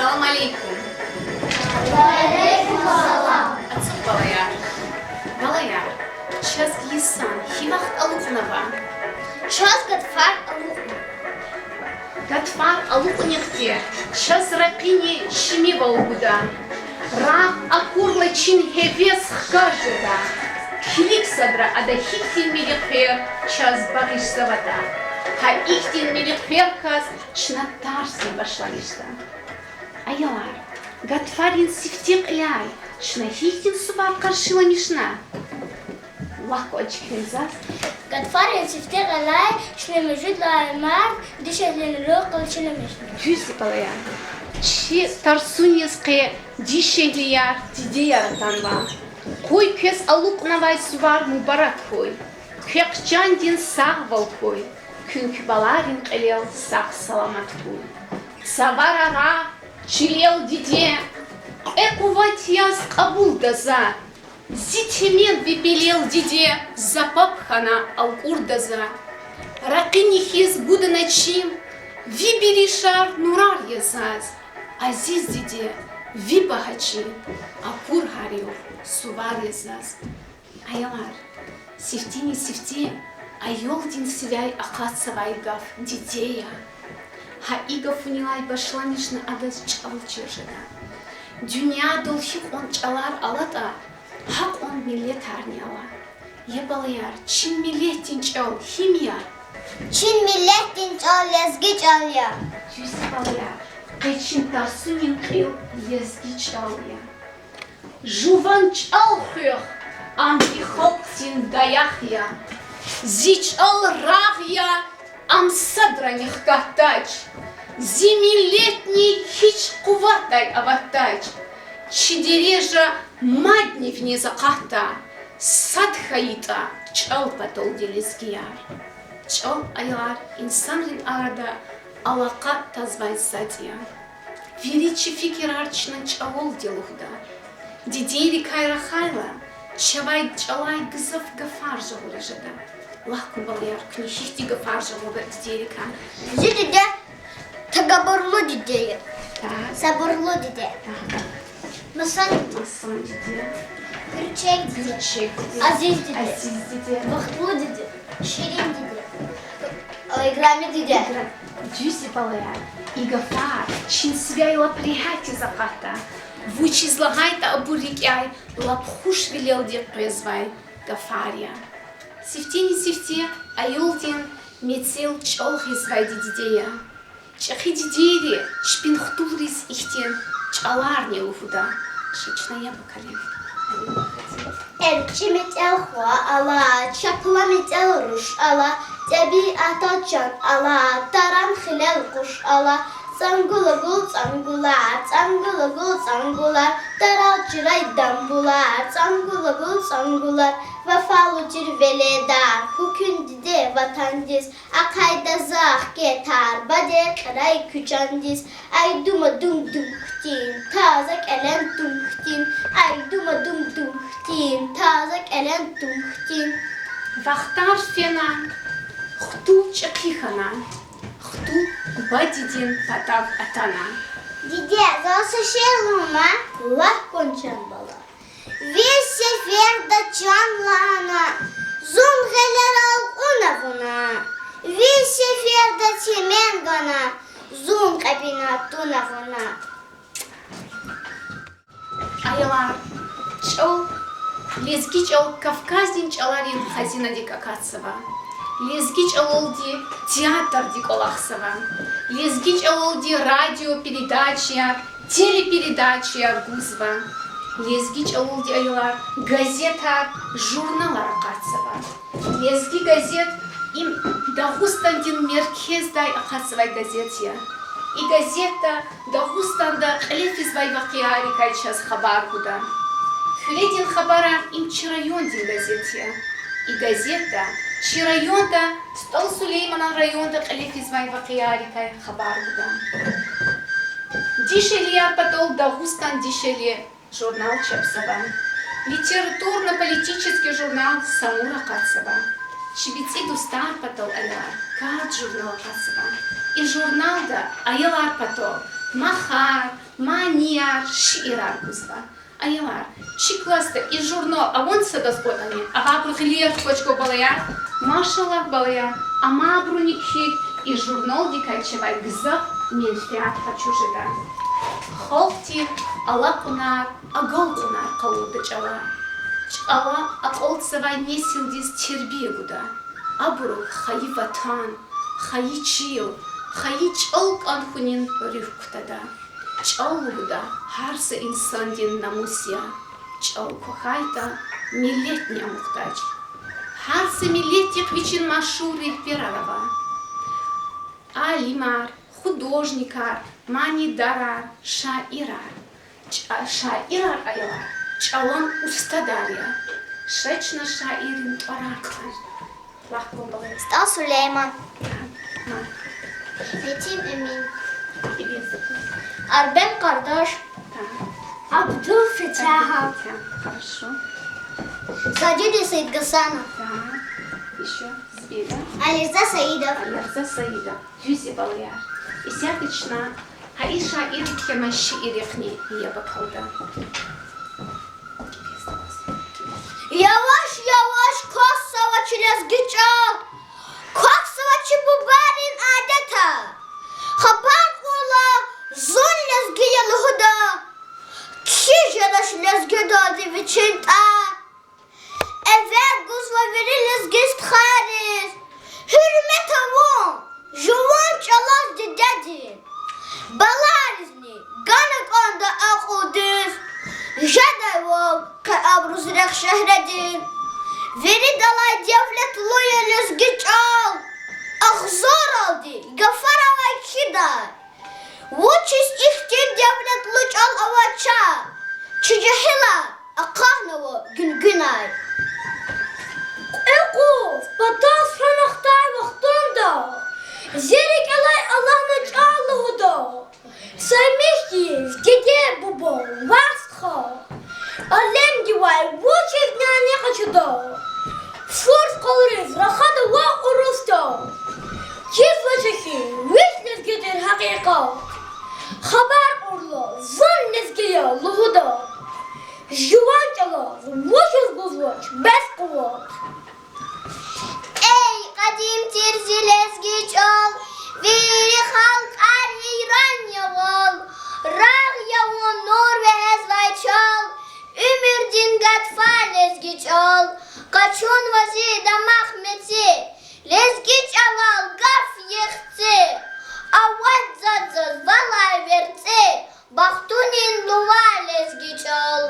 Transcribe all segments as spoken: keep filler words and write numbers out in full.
Салам алейкум. Ацукь, балаяр. Балаяр, чаз йисан гьи вахт алукьнава? Чаз гатфар алукьна. Гатфар алукьнихъди чаз ракъини чимивал гуда. Рагъ акурла чин гьевес хкаж жеда. Килиг садра ада гьихьтин милихъвер чаз багъишзаватӀа. Гьа ихьтин милихъверикай чна тарсни башламишда. Аялар, гатфарин сифте кьиляй чна гьихьтин сувар къаршиламишна? Лагь кван чкин заз. Гатфарин сифте кьиляй чна муьжуьд лагьай март дишегьлийрин руьгь къалучиламишна. Дуьз я, балаяр. Чи тарсуниз къе дишегьлияр, дидеяр атанва. Къуй квез алукьнавай сувар мубарак хьуй. Квехъ чандин сагъвал хьуй. Куьн куь балайрин кьилел сагъ-саламат хьуй. Цавара рагъ, чилел диде, кьве къуват яз кьабулда за. Зи темен ви пелел, диде, за паб хьана алкӀурда за. Ракъини хьиз гудана чим, ви биришар нурар я заз. Азиз диде, ви багьа чим, акурар югъ сувар я заз. Аялар, сифтени-сифте аялдин сивяй акъатзавай гаф диде я. Гьа и гафунилай башламишна адаз чӀал чир жеда. Дуьньядал гьикьван чӀалар алатӀа, гьакьван миллетарни ава. Я балаяр, чи миллетдин чӀал гьим я? Чи миллетдин чӀал лезги чӀал я. Дуьз я, балаяр, къе чи тарсунин кьил лезги чӀал я. Жуван чӀал хуьх, ам ви халкьдин даях я. Зи чӀал рагъ я, ам садрани хкатдач. Зи миллетни гьич къуватдай аватдач. Чи дережа мадни виниз акъатда, сад хьайитӀа чӀал паталди лезгияр. ЧӀал, аялар, инсанрин арада алакъа тазвай затӀ я. Вири чи фикирар чна чӀалалди лугьуда. Дидейрикай рахайла, чавай чӀалай гзаф гафар жагъуриз жеда. Лагь кван, балаяр, куьне гьихьтин гафар жагъурда дидейрикай? Зи диде такабурлу диде я. Так. Сабурлу диде. Так. Масан диде. Масан диде. Гуьрчег диде. Гуьрчег диде. Азиз диде. Азиз диде. Бахтлу диде. Ширин диде. Играми диде. Игра-, дуьз я, балаяр. И гафар чи сивяй лап регьятдиз акъатда. Вучиз лагьайтӀа абур рикӀяй лап хушвилелди къвезвай гафар я. Сифтени-сифте аялдин мецел чӀал гъизвайди диде я. ЧӀехи дидейри чпин хтулриз ихьтин чӀаларни лугьуда. Ша чна яб акалин. ЭрчӀи метӀел хва ала, чапла метӀел руш ала, тӀебиатда чан ала, таран хилел къуш ала, цӀангулагул цӀангулар, цӀангулагул цӀангулар, тарал чрай дамбулар, цӀангулагул цӀангулар, вафалу тир веледар, хьукум диде ватандиз, ахъайда захъ кетар, баде кьрай куь чандиз, ай дума дум-дум хьтин, таза кӀелен тум хьтин, ай дума дум-дум хьтин, таза кӀелен тум хьтин. Вахтар фена, хтул чӀехи хьана, хтул бадедин патав атана. Диде, зал са шиир лугьун ман. Лагь кван, чан бала. Ви сеферда чан лагьана, зун гъилерал кьуна вуна. Ви сеферда темен гана, зун кьепӀина туна вуна. Аялар, чӀал, лезги чӀал Кавказдин чӀаларин хазинадик акатзава. Лезги чӀалалди театрди кӀвалахзава. Лезги чӀалалди радиопередачаяр, телепередачаяр гузва. Лезги чӀалалди, аялар, газетар, журналар акъатзава. Лезги газет им Дагъустандин меркездай акъатзавай газет я. И газетда Дагъустанда кьиле физвай вакъиайрикай чаз хабар гуда. Куьредин хабарар им чи райондин газет я. И газетда чи районда, СтӀал Сулейманан районда кьиле физвай вакъиайрикай хабар гуда. Дишегьлияр патал Дагъустан дишегьли журнал чапзава. Литературно-политический журнал Самур акъатзава. Чи бицӀи дустар патал, аялар, Кард журнал акъатзава. И журналда аялар патал махар, манияр, шиирар гузва. Аялар, чи классда и журнал авун садаз кӀватӀани, агъабуру гъилер квач кӀан, балаяр. Машаллагь, балаяр, амайбуруни кхьихь, и журналдикай чавай гзаф менфят къачуз жеда. Халкьдин алакьунар, агалкьунар къалурда чӀала. ЧӀала акьалтзавай несилдиз тербия гуда. Абуру хайи ватан, хайи чил, хайи чӀал кӀан хьунин руьгь кутада. ЧӀал лугьуда гьар са инсандин намус я. ЧӀал квахьайтӀа, миллетни амукьдач. Гьар са миллетдихъ вичин машгьур регьберар ава. Алимар, художникар, манидарар, шаирар. ЧӀа-, шаирар, аялар, чӀалан устадар я. Ша чна шаиррин тӀварар кӀан. Лагь кван, балаяр. СтӀал Сулейман. Етим Эмин. Арбен Къардаш. Абдул Фетягьов. Хорошо. Сажид Саидгьасанов. Алирза Саидов. Алирза Саидов. Дуьз я, балаяр. Исятда чна гьа и шаирри кхьенвай шииррихъни яб акалда. Яваш-яваш квахьзава чи лезги чӀал, квахьзава чи бубайрин адетар. Хабар кьурла, зун лезги я лугьуда, кхьиз жедач лезгидалди вичин тӀвар. Эвер гузва вири лезги стхайриз гьуьрмет авун жуван чӀалаз дидедин. Балайризни гана кӀанда акьулдиз, жедайвал къе абуруз рехъ шегьредин. Виридалай девлетлу я лезги чӀал, агъзуралди гафар авай чидай. Вучиз ихьтин девлетлу чӀал авача, чи жегьилар акъахнава гуьнгуьнай. Кьве къуз патаз хьана хтай вахтунда зи рикӀелай алахъна чӀал лугьуда. Са михьиз диде-буба, вах-стха, алемдивай вучиз няни къачуда? Фурс къалуриз рахада ваъ, урусдал. Чизва чехи вич лезги тир гьакъикъат. Хабар кьурла, зун лезги я лугьуда, жуван чӀалаз вучиз гузвач бес къуват? Эй, къадим тир зи лезги чӀал, вири халкьар гьейран я вал. Рагъ я вун, нур вегьезвай чал, уьмуьрдин гатфар лезги чӀал. Къачунва зи дамах меци, лезги чӀалал гаф я хци. Авач заз валай верцӀи, бахтунин лувар лезги чӀал.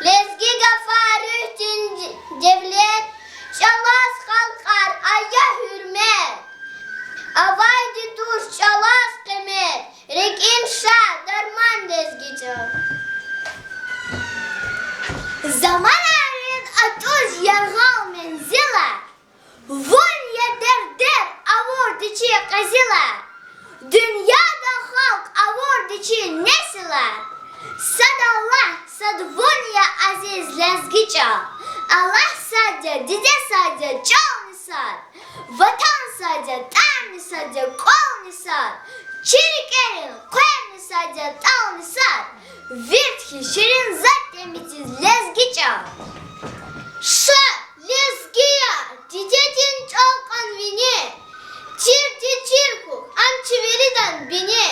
Лезги гафар руьгьдин девлет, чӀалаз халкьар ая гьуьрмет. Авайди туш чӀалаз къимет, рикӀин шад дарман лезги чӀал. Заманайрин атӀуз яргъал мензилар, вун я дердер авурди чи къизилар. Дуьньяда халкь авурди чи несилар. Сад Аллагь, сад вун я, азиз лезги чӀал. Аллагь сад я, диде сад я, чӀални сад. Ватан сад я, тӀварни сад я, кӀвални сад. Чи рикӀерин къверни сад я, тӀални сад. Вирт хьиз ширин затӀ я мициз лезги чӀал. Ша лезгияр, дидедин чӀал кьван вини, чирди чир хьухь, ам чи виридан бини.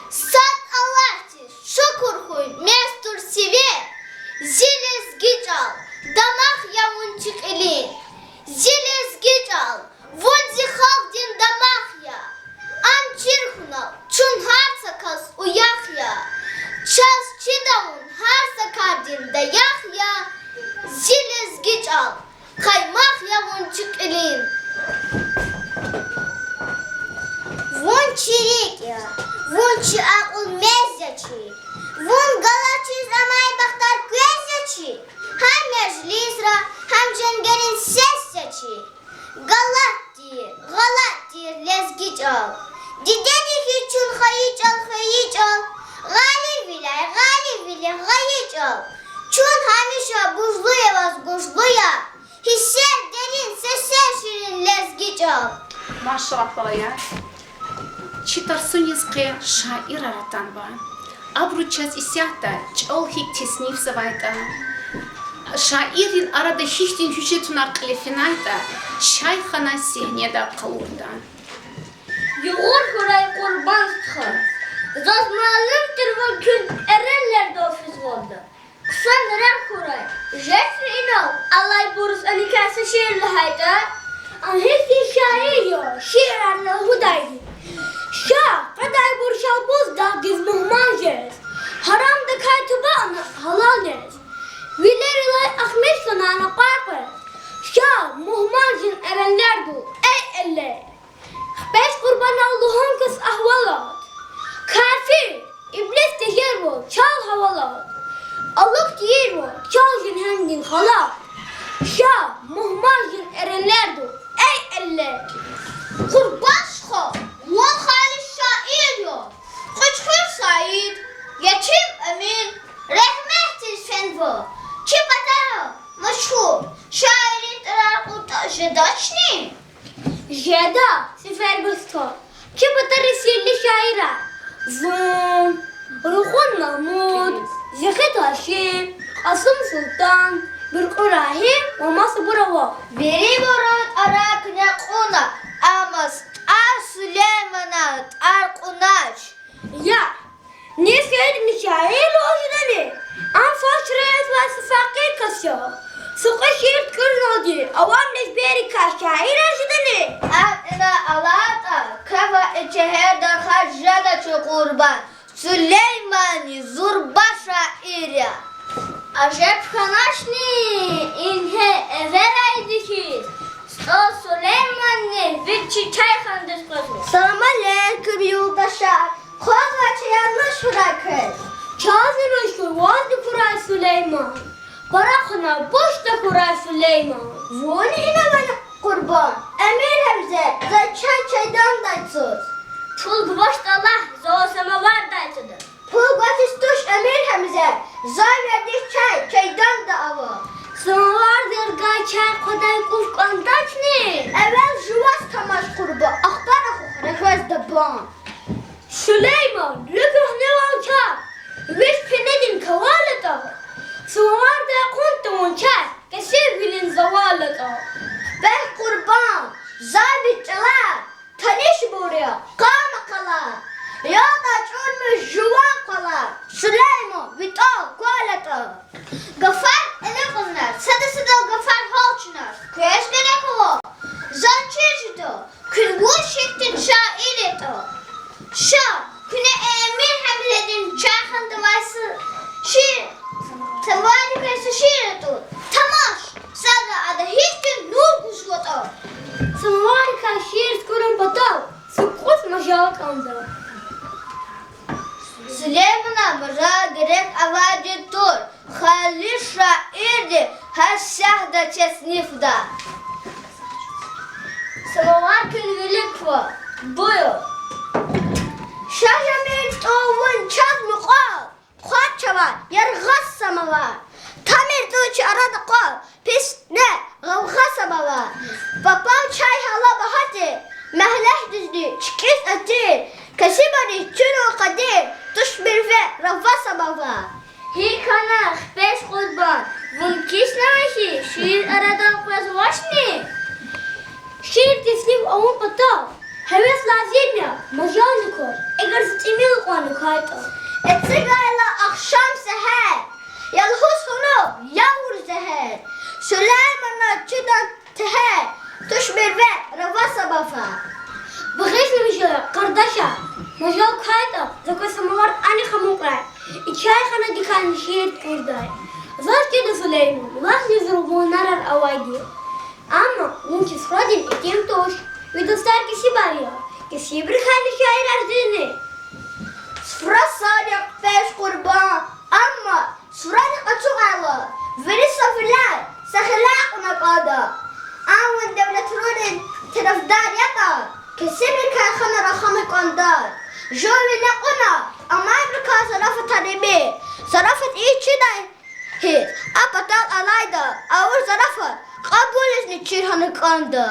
Сад Аллагьдиз шукур хьуй, мез тур сиви, зи лезги чӀал, дамах я вун чи кьилин. Зи лезги чӀал, вун зи халкьдин дамах я. Ам чир хьуна, чун гьар са кас уях я. Чаз чида вун гьар са кардин даях я. Зи лезги чӀал, къаймах я вун чи кьилин. Вун чи рикӀ я, вун чи акьул-мез я чи. Вун галачиз амай бахтар квез я чи. Гьам межлисра, гьам женгерин сес я чи. Галат тир, гъалат тир лезги чӀал. Дидеди хьиз чун хайи чӀал, хайи чӀал. Гъалибвиляй гъалибвилихъ гайи чӀал. Чун гьамиша бузлу я ваз, гужлу я. Гьиссер дерин, сесер ширин лезги чӀал. Машаллагь, балаяр. Чи тарсуниз къе шаирар атанва. Абуру чаз исятда чӀал гьикӀ теснифзавайтӀа, шаиррин арада гьихьтин гьуьжетунар кьиле фенайтӀа, Шайхана сегьнеда къалурда. Югъур хьурай, Къурбан стха, заз малум тир вун куьн Эренлердал физвалда. Хъсан регъуь хьурай, жеч ви инал, алайбуруз аникай са шиир лагьайтӀа. Ам гьихьтин шаир я, шиирар лугьудайди. Ша, къведайбур Шалбуз дагъдиз мугьман жез, гьарамдакай туба ана гьалал яз. Вилерилай ахмис хьана накъвар къвез, ша, мугьман жен Эренлердал, эй эллер. Хпеж Къурбанал лугьун квез агьвалат. Кафир, иблис тежервал чал гьавалат. Алукь тийирвал чал женгендин халат. Ша, мугьман жен Эренлердал, эй эллер. Къурбан стха, вун халис шаир я. Кьуьчхуьр Саид, Етим Эмин, рагьметдиз фенва. Чи патара машгьур шаиррин тӀварар кьуртӀа жедачни? Жеда, Сефербур стха. Чи патара сирли шаирар: зун, Ругъун Магьмуд, Жехид Гьашим, Кьасум Султан, Буркьу Рагьим ва масабур ава. Вирибурун тӀварар куьне кьуна, амма СтӀал Сулейманан тӀвар кьунач. Я, ни хьайитӀани шаир лугьуз жедани? Ам фаш райизвай са факъир кас я. Са кьве шиир туькӀуьрналди, авам лежберрикай шаирар жедани? Ам ина алатӀа, квевай и шегьерда хас жедач, Къурбан. Сулейманни зурба шаир я. Ажеб хьаначни, ингье эверайди хьиз, СтӀал Сулейманни вич чи чайхандиз къвезва. Салам алейкум, юлдашар! Къвезвай чаяр нуш хьурай квез. Чазни нуш хьуй, вазни хьурай, Сулейман. Пара хьана, буш тахьурай, Сулейман. Вун ина авани, Къурбан? Эмир Гьамзе заз чай чайдандай цаз. Пул гвачтӀа лагь, заз самовардай цада. Пул гвачиз туш, Эмир Гьамзе, зав вердиш чай чайданда ава. Самоварда ргай чай къведай кӀуф кӀандачни? Эвел жуваз тамаш, Къурбан, ахпа рахух регьвез дабан. Сулейман, ви куьгьневал чар вич пенедин кавал ятӀа, самовардай кьун тавун чай кесибвилин завал ятӀа. Бес, Къурбан, зав ви чӀалар танишбур я, къанни къалар, ятӀа чӀурмиш жуван къвалар, Сулейман, ви тӀал квал ятӀа. Гафар элкъуьрнай, сада-садал гафар гьалчунар квез герек ава. Заз чир жеда, куьн вуж гьихьтин шаир ятӀа. Ша, куьне Эмир Гьамзедин чайхандавай са шиир, самоваррикай са шиир атӀуй. Тамаш, садра ада гьихьтин нур гузватӀа. Самоваррикай шиир туькӀуьрун патал са кӀус мажал кӀанда. Сулеймана мажал герек авайди тур, халис шаирди гьасятда теснифда. Самовар куьн вилик ква, буюр. Ша, Жамир, тӀун вун чаз мукьвал, хъван чавай яргъаз самовар. Тамир тӀун чи арада къвал, писне, гъавгъа самовар. Папав чай гьала багьа тир, мягьледизни чкӀиз атир, кесибриз чирун къадир, туш мирве, рава самовар. ГьикӀ хьана, хпеж Къурбан, вун киснавай хьи, шиир арадал къвезвачни? Шиир тесниф авун патал гьевес лазим я, мажални квач, эгер са тӀимил кьван хьайитӀа. Эцигайла ахшам-сегьер, ялгьуз хьунухь я вун зегьер. Сулеймана чида тегьер, туш мирве, рава самовар. Багъишламиша, къардашар, мажал квайтӀа, за квез самовар ани хамукьрай, и чайханадикайни шиир туькӀуьрдай. Заз чида, Сулейман, вахъни зурбунарар авайди. Амма вун чи суфрадин итим туш. Ви дустар кесибар я, кесибрикайни шиирар жени. Суфра сад я, хпеж Къурбан, амма суфрадихъ ацукьайла, вири са вилер, са хилер кьуна кӀанда. Ам вун девлетрурин тарафдар ятӀа, кесибрикай хана рахана кӀанда. Жув вине кьуна, амайбурукай зарафатар ийимир. Зарафат ийиз чидай хьиз, а патал алайда авур зарафат кьабулизни чир хьана кӀанда.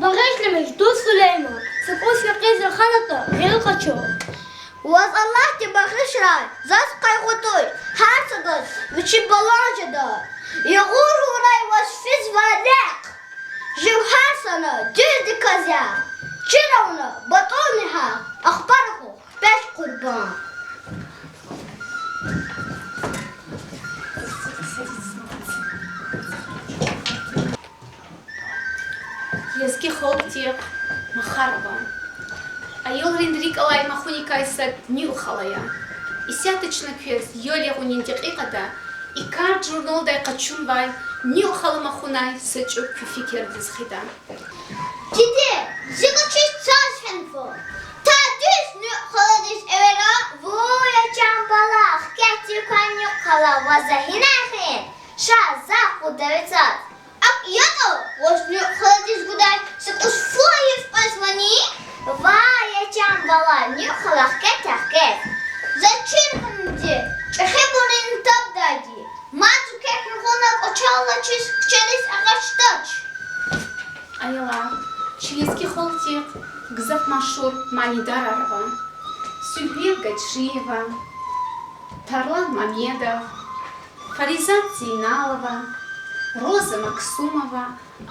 Багъишламиш, дуст Сулейман, са кӀус векьиз раханатӀа, гъил къачу. Ваз Аллагьди багъишрай, заз къайгъу туш, гьар садаз вичин балан жеда. Югъур хьурай ваз физвай лекь, жив гьар сана дуьздаказ я. Чира вуна батӀунни гьа, ахпа рахух пеш къурбан. Лезги халкьдихъ махар ава. Аялрин рикӀ алай махуникай сад НуькӀ хала я. Исятда чна квез Ял ягъунин декьикьада и кард журналдай къачунвай НуькӀ хала махунай са чӀук куь фикирдиз гъида. Диде, зи къачуз цаз фенва. Та дуьз НуькӀ халадиз эвера? Вуй, я чан бала, хкет зи квай НуькӀ хала, ваз за гьинай хуьн. Ша, за акъудда ви цаз. АкӀ ятӀа, ваз НуькӀ халадиз гудай са кӀус фу гьайиф къвезвани? Вай, я чан бала, НуькӀ хала, хкет, хкет. За чир хьанвайди чӀехибурун табдайди. Мад зи квехъ югъуна кӀвачел алачиз куьчедиз агъач тач. Аялар, чи лезги халкьдихъ гзаф машгьур манидарар ава. Суьгьуьр Гьажиева, Тарлан Мамедов, Фаризат Зейналова, Роза Максумова,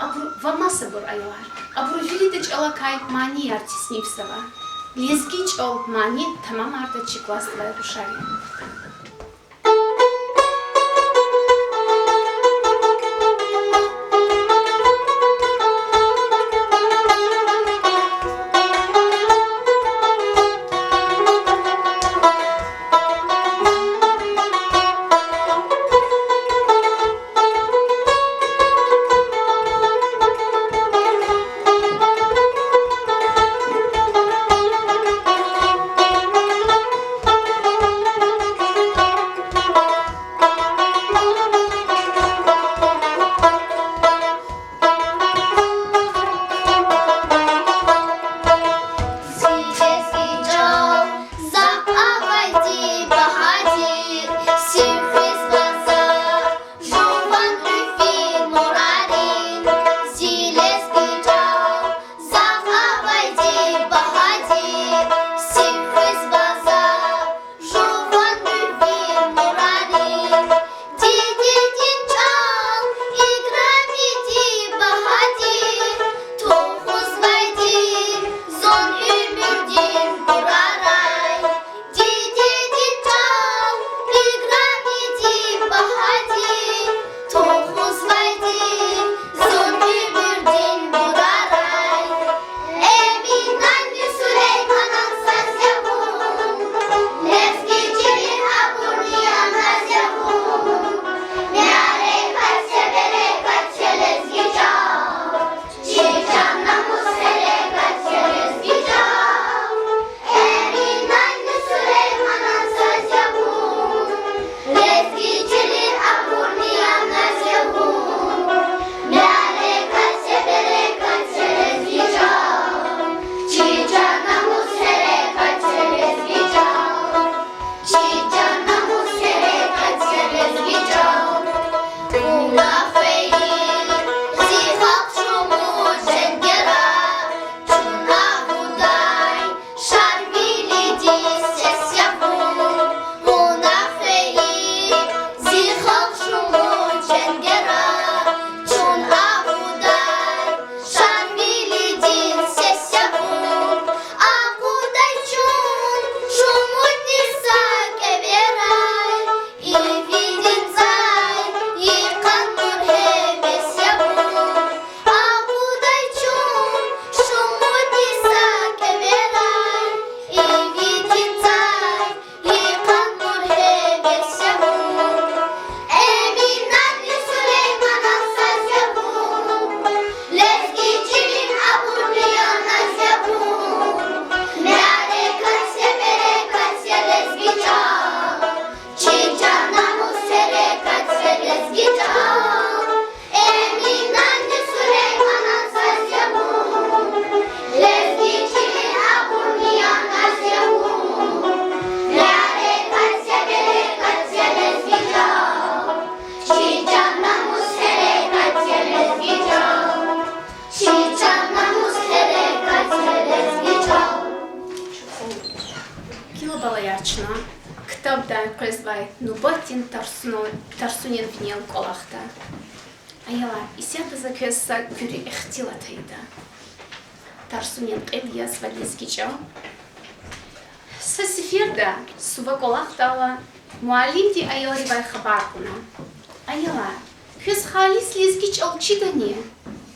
абуру ва масабур, аялар. Абуру вирида чӀалакай манияр теснифзава. Лезги чӀал мани тамамарда чи классдилай рушари. Чна ктабдай къвезвай нубатдин тарсуна-, тарсунин винел кӀвалахда. Аялар, исятда за квез са куьруь ихтилат ийида. Тарсунин кьил язва Лезги чӀал. Са сеферда сува кӀвалахдайла, муаллимди аялривай хабар кьуна: Аялар, квез халис лезги чӀал чидани?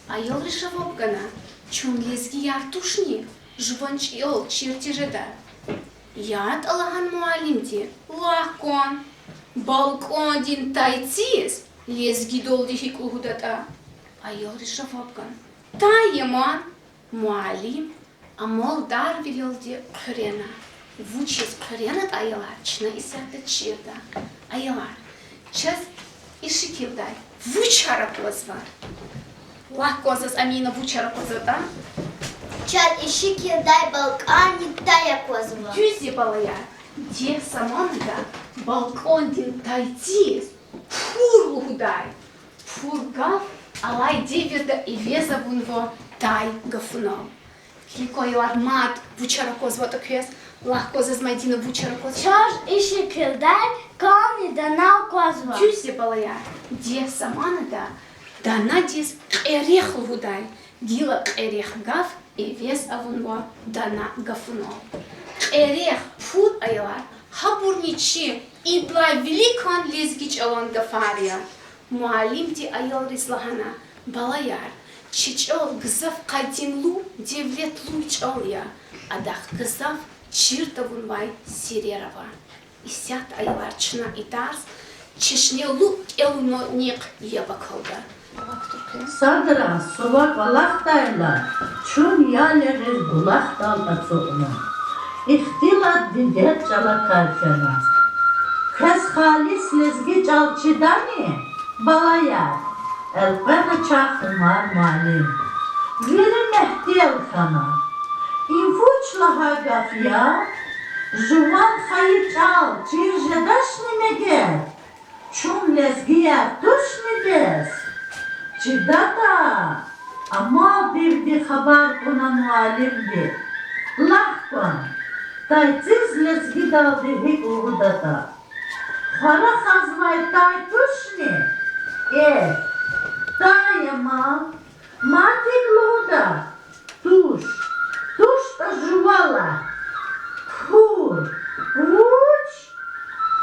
Аялри жаваб гана: Чун лезгияр тушни, жуван чӀал чир тежеда. ЯтӀа, лагьана муаллимди, лагь кван, балкӀандин тайциз лезгидалди гьикӀ лугьудатӀа? Аялри жаваб гана: Тай я ман. Муаллим амалдарвилелди хъуьрена. Вучиз хъуьренатӀа, аялар, чна исятда чирда. Аялар, чаз и шикилдай вучар аквазва? Лагь кван заз, Амина, вучар аквазватӀа? Чаз и шикилдай балкӀандин тай аквазва. Дуьз я, балаяр. Дегь заманада балкӀандин тайциз пур лугьудай. Пур гаф алай девирда эвез авунва тай гафунал. Килиг кван, аялар, мад вучар аквазватӀа квез. Лагь кван заз, Мадина, вучар аквазва? Чаз и шикилдай кални дана аквазва. Дуьз я, балаяр. Дегь заманада данадиз кьерех лугьудай, гила кьерех гаф эвез авунва дана гафунал. Кьерех, пур, аялар, гьабурни чи идлай виликан лезги чӀалан гафар я. Муаллимди аялриз лагьана: Балаяр, чи чӀал гзаф къадимлу, девлетлу чӀал я. Адахъ гзаф чир тавунвай сирер ава. Исятда, аялар, чна и тарс чешнелу кӀелунихъ яб акалда. Садра сува кӀвалахдайла, чун ял ягъиз булахдал ацукьна. Ихтилат дидед чӀалакай фена. Квез халис лезги чӀал чидани, балаяр? Элкъвена чахъ Умар муаллим. Вири мягьтел хьана. И вуч лагьай гаф я? Жуван хайи чӀал чир жедачни мегер? Чун лезгияр тушни бес? ЧидатӀа, амалдивди хабар кьуна муаллимди. Лагь кван, тайциз лезгидалди гьикӀ лугьудатӀа? Хварахазвай тай тушни? Эхь, тай я ман. Мад гьикӀ лугьуда? Туш. ТуштӀа жува лагь. Пур. Вуч?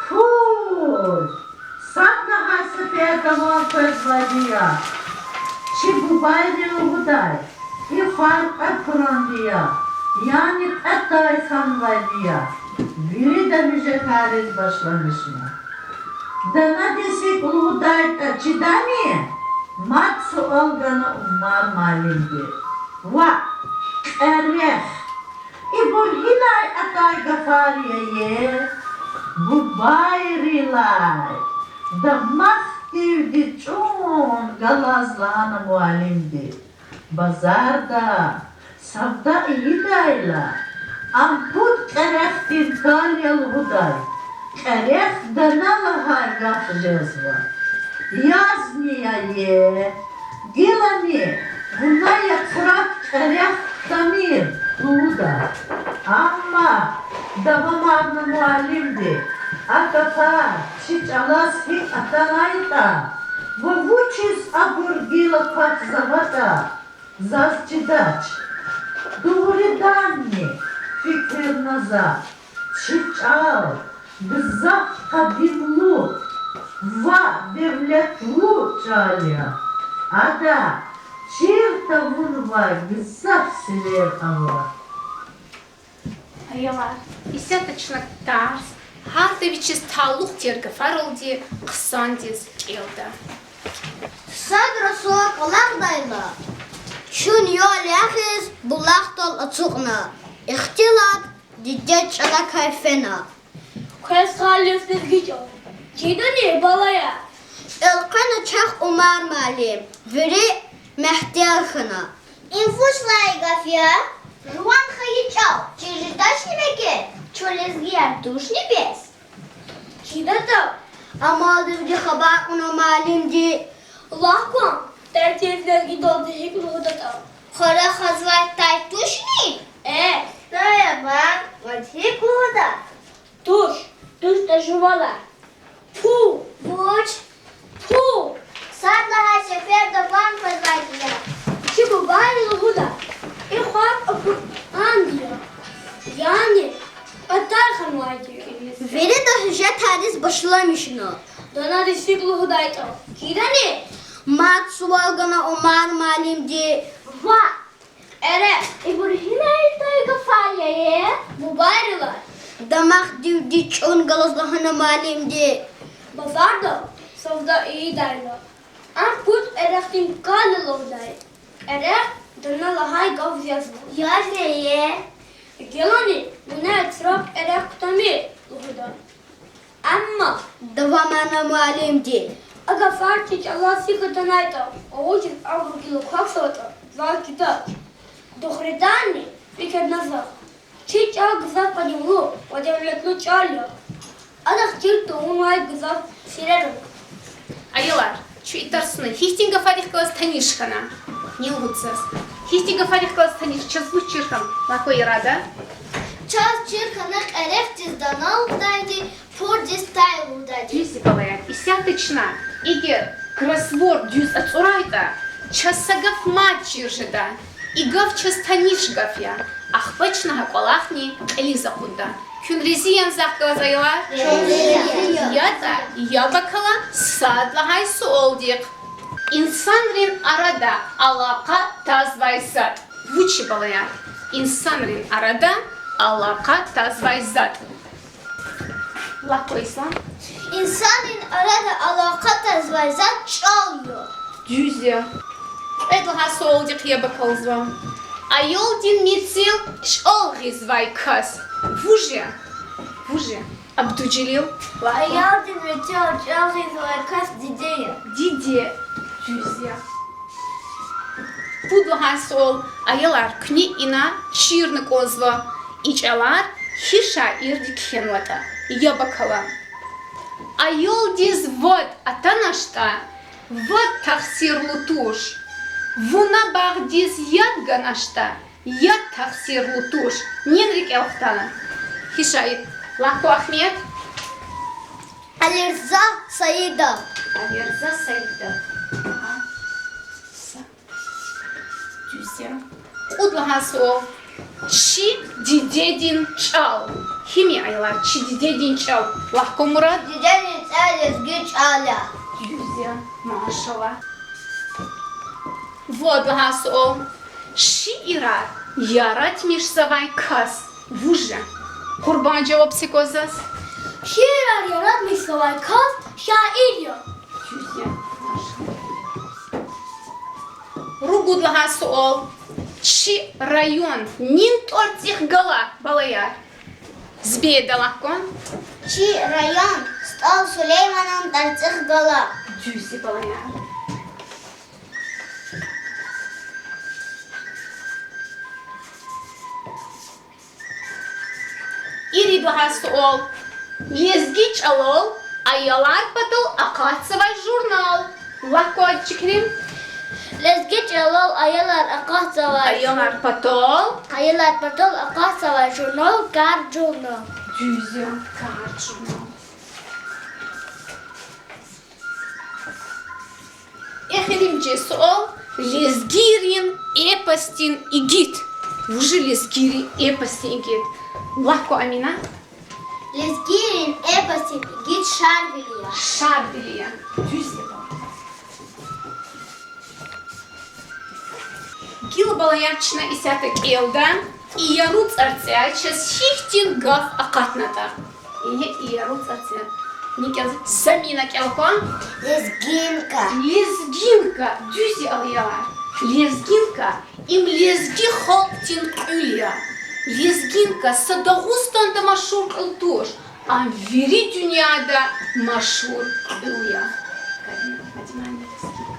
Пур. Сад лагьай сеферда ван къвезвайди я. Чи бубайри лугьудай, и хвар кьве пуранди я, яни кьве тай хьанвайди я. Вирида вижекариз башламишна. Данадиз гьикӀ лугьудатӀа чидани? Мад суал гана Умар муаллимди. Ваъ, кьерех. Ибур гьинай атай гафар я? Бубайрилай. Дамахдивди чӀун галаз лагьана муаллимди. Базарда савда ийидайла, ам пуд кьерехдин кал я лугьудай, кьерех дана лагьай гаф жезва. Язни я, гилани вуна яхрат кьерех тамир лугьуда. Амма, давамарна муаллимди, а гафар чи чӀалаз гьикӀ атанайтӀа ва вучиз абур гила квахьзаватӀа, заз чидач. Дугъриданни, фикирна за, чи чӀал гзаф къадимлу ва девлетлу чӀал я. Ада чир тавунвай гзаф сирер ава. Аялар, исятда чна тарс гьарда вичиз талукь тир гафаралди хъсандиз кӀелда. Садра сува кӀвалахдайла, чун ял ягъиз булахдал ацукьна. Ихтилат дидед чӀалакай фена. Квез халис лезги чӀал чидани, балаяр? Элкъвена чахъ Умар муаллим. Вири мягьтел хьана. Им вуч лагьай гаф я? Жуван хайи чӀал чир жедачни мегер? Чун лезгияр тушни бес? ЧидатӀа, амалдивди хабар кьуна муаллимди. Лагь кван, тайциз лезгидалди гьикӀ лугьудатӀа? Хварахазвай тай тушни? Эхь, тай я ман, мад гьикӀ лугьуда? Валай. Пу. Вуч? Пу. Сад лагьай сеферда ван къвезвайди я. Чи бубайри лугьуда: и хва акьван я, яни атар ханвайди я. Вирида гьуьжетариз башламишна. Данариз гьикӀ лугьудайтӀа, кирани? Мад сувал гана Умар муаллимди. Ва, эрекь, ибур гьинай гафар я, э? Бубайрилай. Дамахдивди чӀун галаз лагьана муаллимди. Базарда савда ийидайла, ам пуд эрекьдин кӀвал я лугьудай. Эрекь дана лагьай гаф язва. Яз не, э? Гелани вуна эцрак эрекь кутамир лугьуда. Амма, давамарна муаллимди, а гафар чи чӀалаз гьикӀ атанайтӀа, вучиз абур гила квахьзаватӀа, заз чидач. Духриданни, фикирна за, чи чӀал гзаф къадимлу ва девлетлу чӀал я. Адахъ чир тавунвай гзаф сирер ава. Аялар, чун и тарсуна гьихьтин гафарихъ галаз таниш хьана? Ни лугьуда заз? Гьихьтин гафарихъ галаз таниш, чаз вуч чир хьана, лакай Ярада? Чаз чир хьана кьерефдиз дана лугьудайди, пурдиз тай лугьудайди. Дуьз я, балаяр. Исятда чна, эгер кроссворд дуьз ацӀурайтӀа, чаз са гаф мад чир жеда. И гаф чаз таниш гаф я. Ахпа чна гьа кӀвалахни кьилиз акъудда. Куьн рази яни захъ галаз, аялар? ЯтӀа, яб акала сад лагьай суалдихъ. Инсанрин арада алакъа тазвай затӀ. Вуч я, балаяр? Инсанрин арада алакъа тазвай затӀ. Лакай, Ислам. Инсанрин арада алакъа тазвай затӀ чӀал я. Дуьз я. Кьвед лагьай суалдихъ яб акалзава. Аялдин мецел чӀал гъизвай кас вуж я? Вуж я? Абдужелил, лагь. Аялдин мецел чӀал гъизвай кас диде я. Диде. Дуьз я. Пуд лагьай суал. Аялар, куьне ина чирна кӀанзава: и чӀалар гьи шаирди кхьенватӀа. Яб акала. Аялдиз вад атаначтӀа, вад тахсирлу туш. Вуна багъдиз яд ганачтӀа, яд тахсирлу туш. Нин рикӀел хтана? Гьи шаир? Лакай, Ахмед. Алирза Саидов. Алирза Саидов. Агьа. Са. Дуьз я. Кьуд лагьай суал. Чи дидедин чӀал. Гьим я, аялар, чи дидедин чӀал? Лакай, Мурад. Дидедин чӀал лезги чӀал я. Дуьз я. Машаллагь. Вад лагьай суал. Шиирар яратмишзавай кас вуж я? Къурбан, жаваб це кваз заз. Шиирар яратмишзавай кас шаир я. Дуьз я. Ругуд лагьай суал. Чи район нин тӀварцӀихъ гала, балаяр? Збеда лакай. Чи район СтӀал Сулейманан тӀварцӀихъ гала. Дуьз я, балаяр. Ирид лагьай суал. Лезги чӀалал аялар патал акъатзавай журнал. Лакай, чукри. Лезги чӀалал аялар акъатзавай. Аялар патал. Аялар патал акъатзавай журнал Кард журнал. Дуьз я, Кард журнал. Эхиримжи суал. Лезгийрин эпосдин игит. Вуж я лезгийрин эпосдин игит? Лакай, Амина. Лезгийрин эпосдин игит Шарвили я. Шарвили я. Дуьз я, балаяр. Гила, балаяр, чна исятда кӀелда: иеру цӀарцӀяй чаз гьихьтин гаф акъатнатӀа. Иеру цӀарцӀяй. Ни кӀелзава? Замина, кӀел кван. Лезгинка. Лезгинка. Дуьз я, аялар. Лезгинка им лезги халкьдин кьуьл я. Лезгинка са Дагъустанда машгьур кьуьл туш, ам вири дуьньяда машгьур кьуьл я. Карина, поднимай мне лезгинка.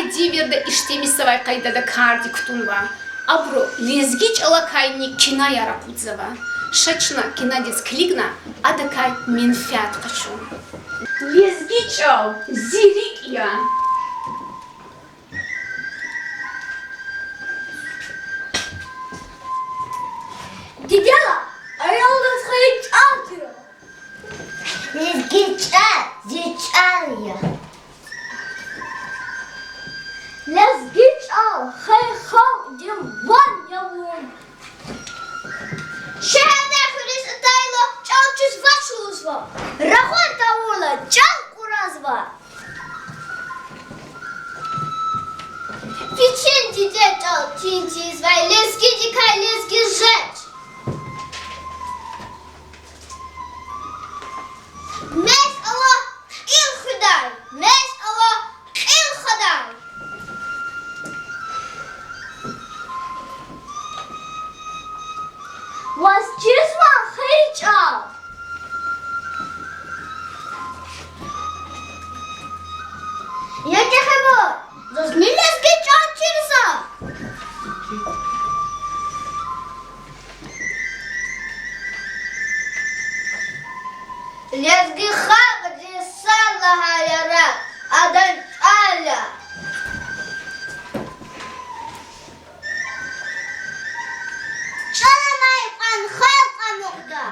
Девирда иштемисавай къайдада кардик кутунва. Абуру лезги чӀалакайни кинаяр акъудзава. Ша чна кинадиз килигна, адакай менфят къачун. Лезги чӀал зи рикӀ я. Диде, аялриз хайи чӀал тир. Лезги чӀал зи чӀал я. Лезги чӀал хайи халкьдин ван я вун. Шегьердай хуьруьз атайла, чӀал чизвач лугьузва. Рахун тавурла, чӀал кьуразва. Вичин диде чӀал чин тийизвай лезгидикай лезги жеч. Мез ава кьил хуьдай, мез ава кьил хадай. Ваз чизва хайи чӀал? Я чӀехибур, зазни лезги чӀал чирза. Лезги халкьдин сад лагьай яракь адан чӀал я. ЧӀал амай кьван халкь амукьда.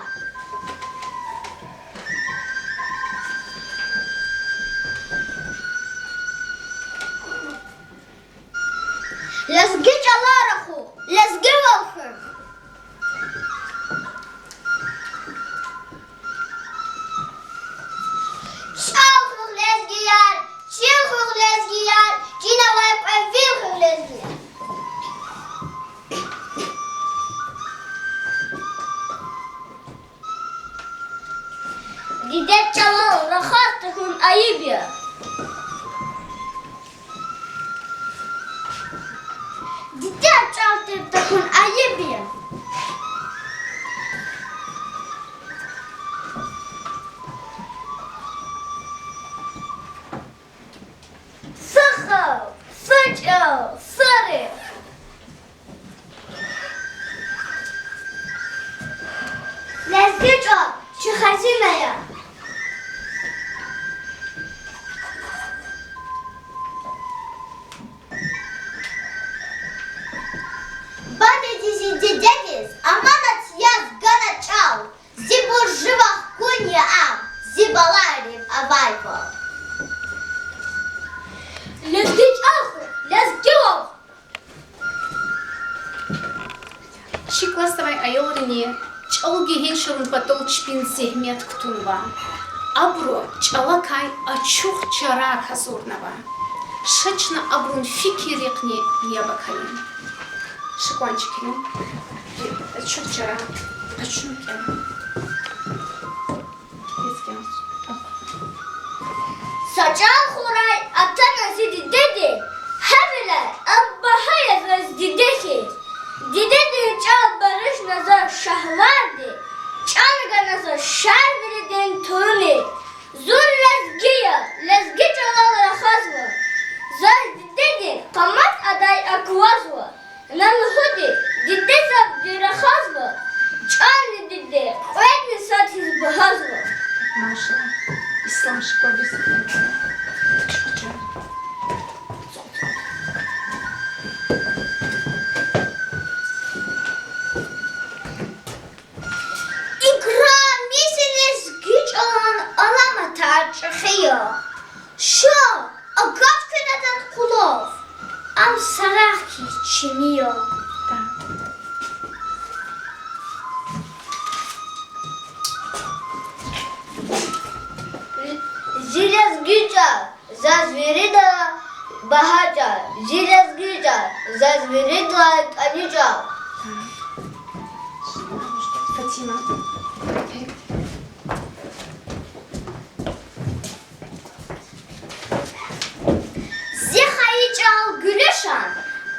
Лезги чӀалал рахух, лезгивал хуьх. ЧӀал хуьх, лезгияр, чил хуьх, лезгияр, чина авай кьве вил хуьх, лезгияр. Диде чӀалал рахаз тахьун айиб я. Диде чӀал тир тахьун айиб я. Са халкь, са чӀал, са рехъ. Лезги чӀал чи хазина я. Бадеди зи дидедиз аманат яз гана чӀал, зи буржи вахкун я ам, зи балайрив авайвал. Лезги чӀал хуьх, лезгивал хуьх. Чи классдавай аялрини чӀал гегьеншарун патал чпин зегьмет кутунва. Абуру чӀалакай ачух чарар гьазурнава. Ша чна абурун фикиррихъни яб акалин. Ша кван чкин. Ачух чарар къачун кӀан. Са чӀал хурай атана зи дидеди, гьавиляй ам багьа я заз диде хьиз. Дидедин чӀал баршна заз шагьварди, чӀал гана заз Шарвилидин тӀуруни. Зун лезги я, лезги чӀалал рахазва. Заз дидедин къамат адай аквазва. На лугьуди, диде завди рахазва, чӀални диде кьведни сад хьиз багьазва. Машаллагь. Ислам школдиз. Играми зи лезги чӀалан аламатар чӀехи я. Ша, агат куьн адан къулав, ам са рагъ хьиз чими я. Зи лезги чӀал заз виридалай багьа чӀал, зи лезги чӀал заз виридалай кӀани чӀал. Фатима. Зи хайи чӀал Гуьлуьшан,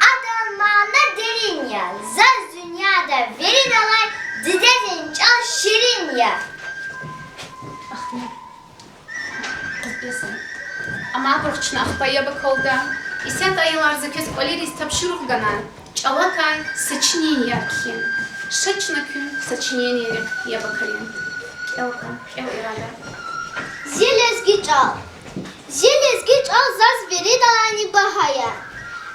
адан мана дерин я, заз дуьньяда виридалай дидедин чӀал ширин я. Ахмед. Къызбес. Амма абуруз чна ахпа яб акалда. Исятда, аялар, за квез кӀвалериз тапшуругъ гана чӀалакай сочиненияр кхьин. Ша чна куьн сочинениерихъ яб акалин. КӀел кван, кӀел, Ирада. Зи лезги чӀал. Зи лезги чӀал заз виридалайни багьа я.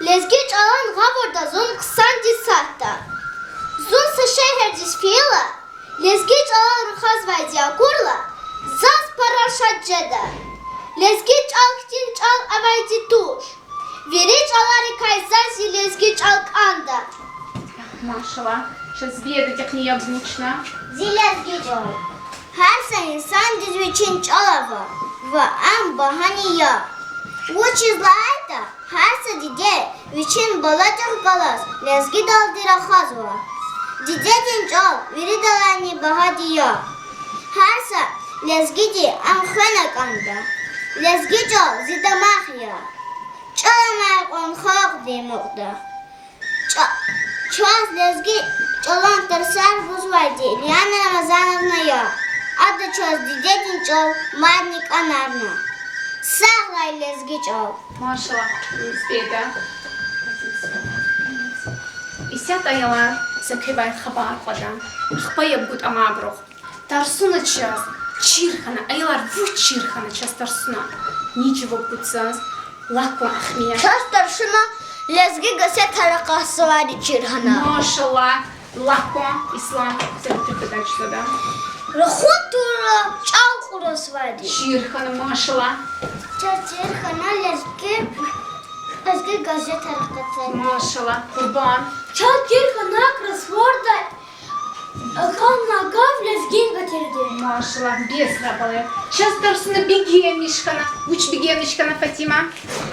Лезги чӀалан гъавурда зун хъсандиз сад я. Зун са шегьердиз фейила, лезги чӀалал рахазвайди акурла, заз пара шад жеда. Лезги чӀал хьтин чӀал авайди туш. Вири чӀаларикай заз зи лезги чӀал кӀанда. Машаллагь, чаз Бедадихъни яб гун чна. Зи лезги чӀал. Гьар са инсандиз вичин чӀал ава ва ам багьани я. Вучиз лагьайтӀа гьар са диде вичин баладихъ галаз лезгидалди рахазва. Дидедин чӀал виридалайни багьади я. Гьар са лезгиди ам хвена кӀанда. Лезги чӀал зи дамах я. ЧӀал амай кьван халкьди амукьда. Ча-, чаз лезги чӀалан тарсар гузвайди Лиана Рамазановна я. Ада чаз дидедин чӀал мадни кӀанарна. Сагърай лезги чӀал! Машаллагь, Беда. Исятда, аялар, за квевай хабар кьада. Ахпа яб гуда амайбуруз. Тарсуна чаз чир хьана, аялар, вуч чир хьана чаз тарсуна? Ни жаваб гуда заз? Лагь кван, Ахмия. Чаз тарсуна лезги газетар акъатзавайди чир хьана. Машаллагь. Лагь кван, Ислам, са муьтӀуьгъ гадач зада. Рахун тавурла чӀал кьуразвайди чир хьана, машаллагь. Чаз чир хьана лезги, лезги газетар акъатзавайди. Машаллагь. Къурбан. Чаз чир хьана кроссвордда акална гаф лезги гатирди. Машаллагь, бес лагь, балаяр. Чаз тарсуна бегенмиш хьана. Вуч бегенмиш хьана, Фатима?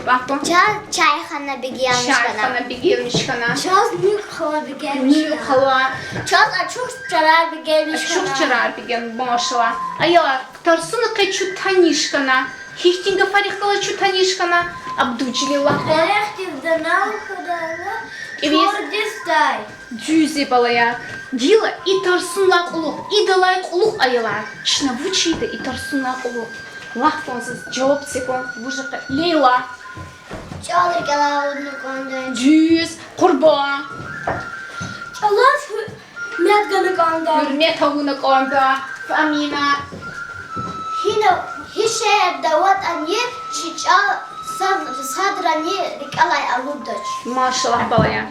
Лагь кван. Чаз чай хана бегенмиш хьана. Чай хана бегенмиш хьана. Чаз нуькӀ хала бегенмиш хьана. НуькӀ хала. Чаз ачух чарар бегенмиш хьана. Ачух чарар бегенмиш, машаллагь. Аялар, тарсуна къе чун таниш хьана. Гьихьтин гафарихъ галаз чун таниш хьана? Абдулжелил, лагь кван. Эрехдив данал хьана, кӀевиз чурдиз тай. Дуьз я, балаяр. Гила и тарсунилай кьулухъ, идалай кьулухъ, аялар, чна вуч ийида и тарсунилай кьулухъ? Лагь кван заз, жаваб це кван вуж я къе. Лейла. ЧӀал рикӀелай алудна кӀанда. Дуьз. Къурбан. ЧӀалаз гьуьрмет гана кӀанда. Гьуьрмет авуна кӀанда. Амина. Гьина, гьи шегьерда аватӀани, чи чӀал сад-, садрани рикӀелай алудач. Машаллагь, балаяр.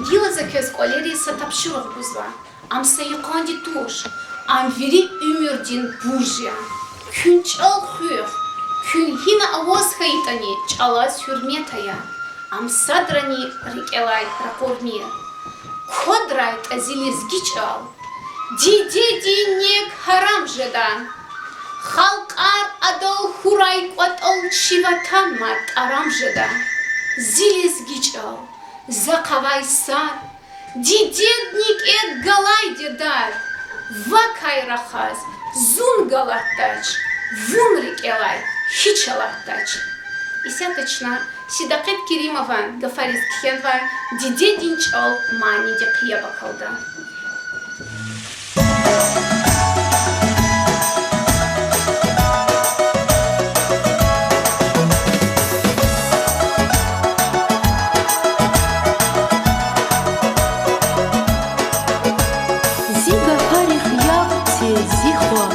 Гила за квез кӀвалериз са тапшуругъ гузва. Ам са йикъанди туш, ам вири уьмуьрдин бурж я. Куьн чӀал хуьх, куьн гьина аваз хьайитӀани, чӀалаз гьуьрмет ая. Ам садрани рикӀелай ракъурмир. КвадрайтӀа зи лезги чӀал, дидедин нек гьарам жеда. Халкьар адал хьурай кӀватӀал, чи ватан мад тӀарам жеда. Зи лезги чӀал, захъ авай сад, дидед некӀед галайди дад, вакай рахаз зун галатдач, вун рикӀелай гьич алатдач. Исятда чна Сидакъет Керимован гафариз кхьенвай Дидедин чӀал манидихъ яб акалда. Зи гафарихъ яб це, зи хва,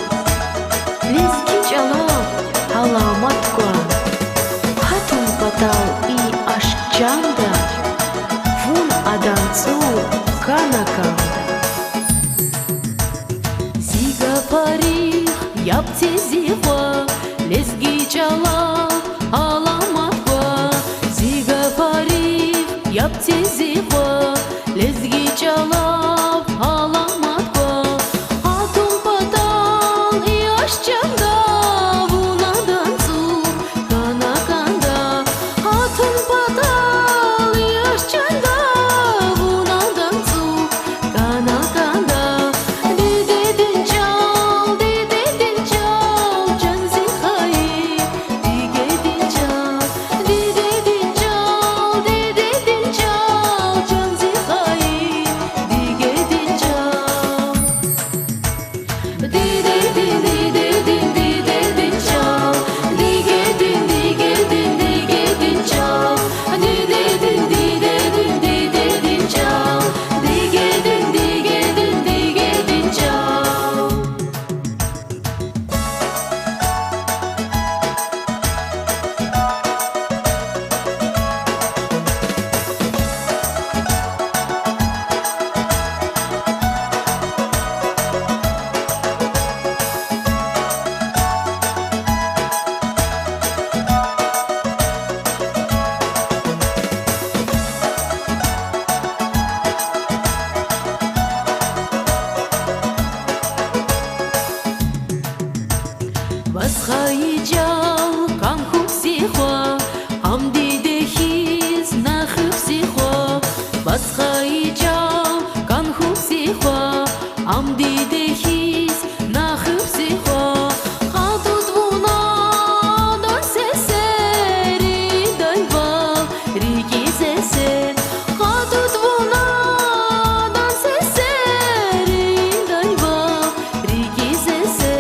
лезги чӀалал аламат ква. Гьатун патал и ашкъ чанда, вун адан цӀур кана кӀанда. Зи гафарихъ яб це, зи хва, лезги чӀалал аламат ква. Зи гафарихъ яб це, зи хва, лезги чӀалал аламат ква. Гьатун патал и ашкъ чанда, вун адан цӀур кана кӀанда. Гьатун патал и ашкъ чанда, вун адан цӀур кана кӀанда. Дидедин чӀал, дидедин чӀал, чан зи хайи, дидедин чӀал, дидедин чӀал, дидедин чӀал, чан зи хайи, диге Ва ам диде хьиз нахуьх зи хва, къатуда вуна адан сесери, дай вав, рикӀиз эсе. Къатуда вуна адан сесери, дай вав, рикӀиз эсе.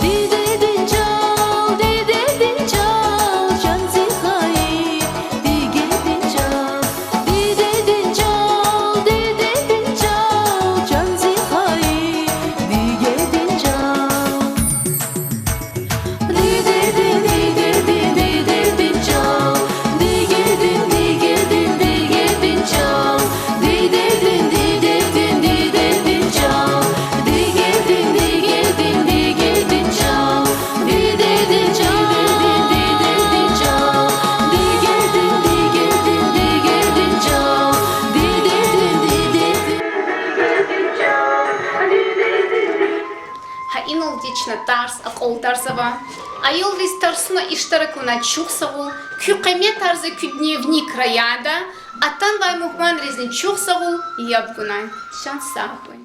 Дидедин чал, дидедин чал, чан зи хайи, дидедин чал. Дидедин чал, дидедин чал, чан зи хайи, дидедин чал. Дидедин, дидедин, дидедин чал. Дидедин, дидедин, дидедин чал. Дидедин, дидедин, дидедин чал. Дидедин, дидедин, дидедин чал. Дидедин чал, дидедин, дидедин чал. Дидедин, дидедин, дидедин чал. Дидедин, дидедин, дидедин чал. Гьа иналди чна тарс акьалтӀарзава. Аялриз тарсуна иштирак авунай чухсагъул. Куь къиметар за куь дневник раяда. Атанвай мугьманризни чухсагъул яб гунай. Чан сагъ хьуй.